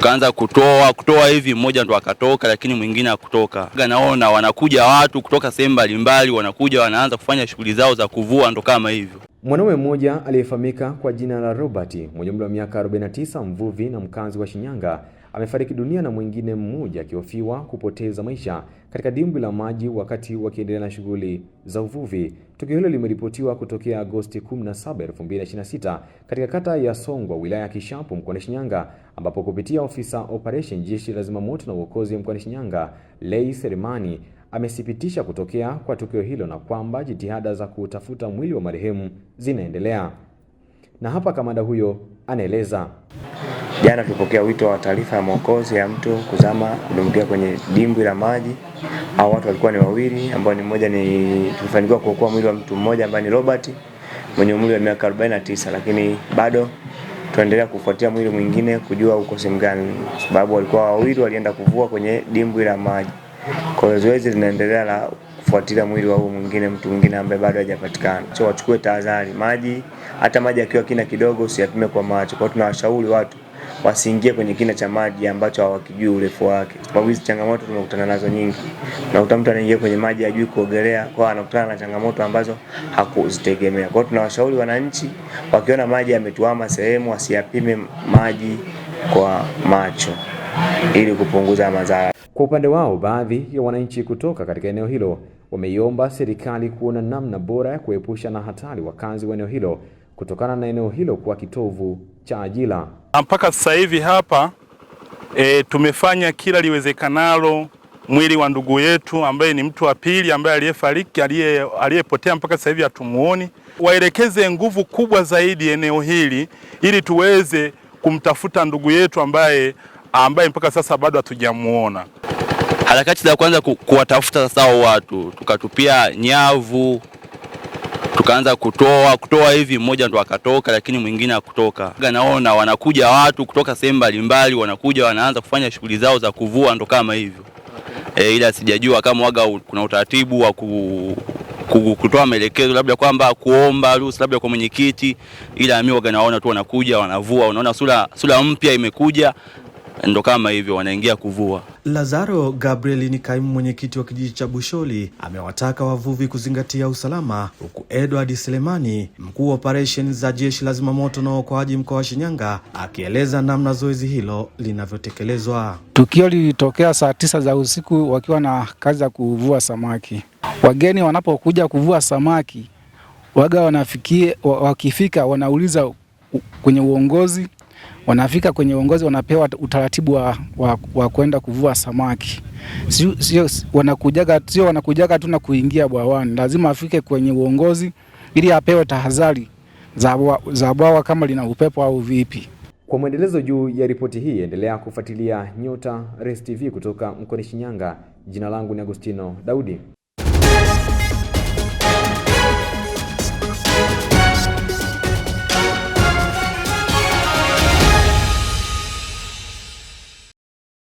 Tukaanza kutoa kutoa hivi, mmoja ndo akatoka, lakini mwingine hakutoka. Naona wanakuja watu kutoka sehemu mbalimbali, wanakuja wanaanza kufanya shughuli zao za kuvua, ndo kama hivyo. Mwanaume mmoja aliyefahamika kwa jina la Robert mwenye umri wa miaka 49, mvuvi na mkazi wa Shinyanga, amefariki dunia na mwingine mmoja akihofiwa kupoteza maisha katika dimbwi la maji wakati wakiendelea na shughuli za uvuvi. Tukio hilo limeripotiwa kutokea Agosti 17, 2026 katika kata ya Songwa, wilaya ya Kishapu, mkoani Shinyanga, ambapo kupitia ofisa operation jeshi la zimamoto na uokozi mkoani Shinyanga, Lei Selemani amethibitisha kutokea kwa tukio hilo na kwamba jitihada za kutafuta mwili wa marehemu zinaendelea. Na hapa kamanda huyo anaeleza. Jana tulipokea wito wa taarifa ya mwokozi ya mtu kuzama kudumbukia kwenye dimbwi la maji. Hao watu walikuwa ni wawili, ambao ni mmoja ni tulifanikiwa kuokoa mwili wa mtu mmoja ambaye ni Robert mwenye umri wa miaka 49, lakini bado tunaendelea kufuatia mwili mwingine kujua uko sehemu gani, sababu walikuwa wawili walienda kuvua kwenye dimbwi la maji. Kwa hiyo zoezi linaendelea la kufuatilia mwili wa huyu mwingine, mtu mwingine ambaye bado hajapatikana. So wachukue tahadhari, maji hata maji akiwa kina kidogo usiyapime kwa macho. Kwa hiyo tunawashauri watu wasiingie kwenye kina cha maji ambacho hawakijui urefu wake, sababu hizi changamoto tumekutana nazo nyingi. Unakuta mtu anaingia kwenye maji hajui kuogelea, kwa hiyo anakutana na changamoto ambazo hakuzitegemea. Kwa hiyo tunawashauri wananchi wakiona maji yametuama sehemu wasiyapime maji kwa macho ili kupunguza madhara. Kwa upande wao, baadhi ya wananchi kutoka katika eneo hilo wameiomba serikali kuona namna bora ya kuepusha na hatari wakazi wa eneo hilo kutokana na eneo hilo kuwa kitovu cha ajira. Mpaka sasa hivi hapa tumefanya kila liwezekanalo mwili wa ndugu yetu ambaye ni mtu wa pili ambaye aliyefariki aliyepotea mpaka sasa hivi hatumuoni. Waelekeze nguvu kubwa zaidi eneo hili ili tuweze kumtafuta ndugu yetu ambaye mpaka sasa bado hatujamuona. Harakati za kwanza kuwatafuta sasa hao watu, tukatupia nyavu, tukaanza kutoa kutoa hivi, mmoja ndo akatoka, lakini mwingine hakutoka. Naona wanakuja watu kutoka sehemu mbalimbali, wanakuja wanaanza kufanya shughuli zao za kuvua, ndo kama hivyo. Ila sijajua kama waga kuna utaratibu wa kutoa maelekezo, labda kwamba kuomba ruhusa labda kwa mwenyekiti, ila mimi waga naona tu wanakuja wanavua, unaona sura mpya imekuja, ndo kama hivyo wanaingia kuvua. Lazaro Gabriel ni kaimu mwenyekiti wa kijiji cha Busholi, amewataka wavuvi kuzingatia usalama, huku Edward Selemani, mkuu wa operesheni za jeshi la zimamoto na uokoaji mkoa wa Shinyanga, akieleza namna zoezi hilo linavyotekelezwa. Tukio lilitokea saa 9 za usiku wakiwa na kazi za kuvua samaki. Wageni wanapokuja kuvua samaki waga wanafikie, wakifika wanauliza kwenye uongozi, wanafika kwenye uongozi wanapewa utaratibu wa kwenda kuvua samaki. Sio wanakujaga tu na kuingia bwawani, lazima afike kwenye uongozi ili apewe tahadhari za bwawa kama lina upepo au vipi. Kwa mwendelezo juu ya ripoti hii, endelea kufuatilia Nyota Race TV kutoka mkoani Shinyanga. Jina langu ni Agustino Daudi.